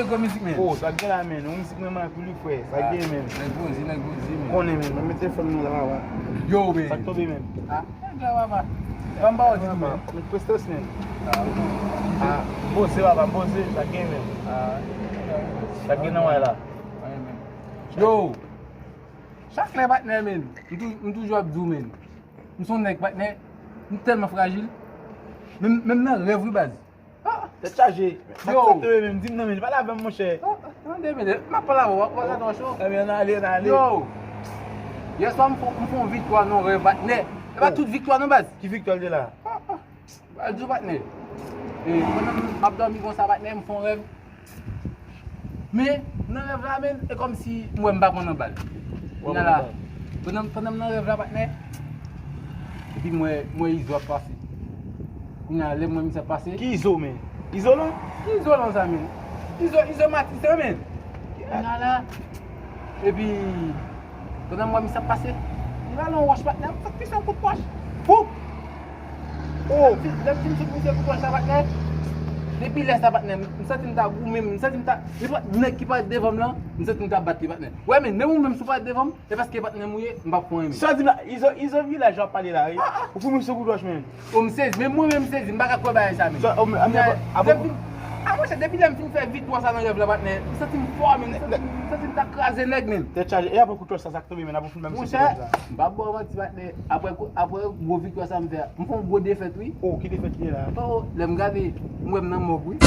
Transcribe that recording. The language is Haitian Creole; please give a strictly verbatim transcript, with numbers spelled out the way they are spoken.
Gwo mizik, men. Oh, sa gen la, men. Yon mizik mwen, mwen, pou li, frè. Sa gen, men. Nèg poze, nèg poze, men. Konnen, men. Mwen mete fòm nan la, papa. Yo, men. Sa k tonbe, men. Ah, nèg la, papa. Ban m pawòl di tou, men. Met prestans, men. Ah, poze, papa, poze. Sa gen, men. Sa gen nan wè la. Yo. Chak lè, patnè, men. M tou-, m toujou ap di w, men. M se yon nèg, patnè. M tèlman frajil. Menm, menm nan rèv, wi, baz. Ah, tèt chaje. Sa k fè tande menm? Di m non, men, pale avè m, monchè. Ah, ah, tande, men, m ap pale avè w, w ap gade yon cho. Ebyen, ann ale, ann ale. Yo! Yèswa, m fè, m fè yon viktwa nan rèv, patnè. E pa tout viktwa, non, baz. Ki viktwa l te la? Ah, ah. Baz, di w, patnè. E, pandan m ap dòmi konsa, patnè, m fè yon rèv. Men, nan rèv la, men, e kòmsi m wè m pa konn anba l. Kounye a la, pandan, pandan m nan rèv la, patnè, epi m wè, m wè Izo ap pase. Kounye a, lè m wè misye ap pase. Ki Izo, men? Izolan? Ki Izolan sa, men? Izo, Izo Matris, men. Kounye a la, epi, pandan m wè misye ap pase, li rale yon wòch, patnè, m fèk pise yon kout wòch. Fou! Oh! Lè m fin, lè m fin sot misye pou pran sa, patnè. Depi lè sa, patnè, m santi m ta goumen, m santi m ta, nenpòt nèg ki parèt devan m lan, m santi m ta bat li, patnè. Wè, men, menm ou menm si w parèt devan m, e paske patnè m ou ye, m p ap fè anyen, men. Sa di m la, Izo, Izo vilaj w ap pale la, wi. Ah, ah. Ou pou misye kout wòch, men. O, m sezi, men mwen menm m sezi, m pa ka kwè bagay sa, men. Sa, o, men, men, apre, apre, lè m fin, ah, monchè, depi lè m fin fè viktwa sa nan rèv la, patnè, m santi m fò, men, m santi, m santi m ta kraze nèg, men. Tèt chaje, e apre kout wòch sa, sa k tonbe, men, apre w fin ban misye kout wòch sa. Monchè, m p ap ba w manti, patnè, apre, apre gwo viktwa sa m fè a, m fè yon gwo defèt, wi. Oh, ki defèt li ye la? Oh, lè m gade, m wè m nan mòg, wi.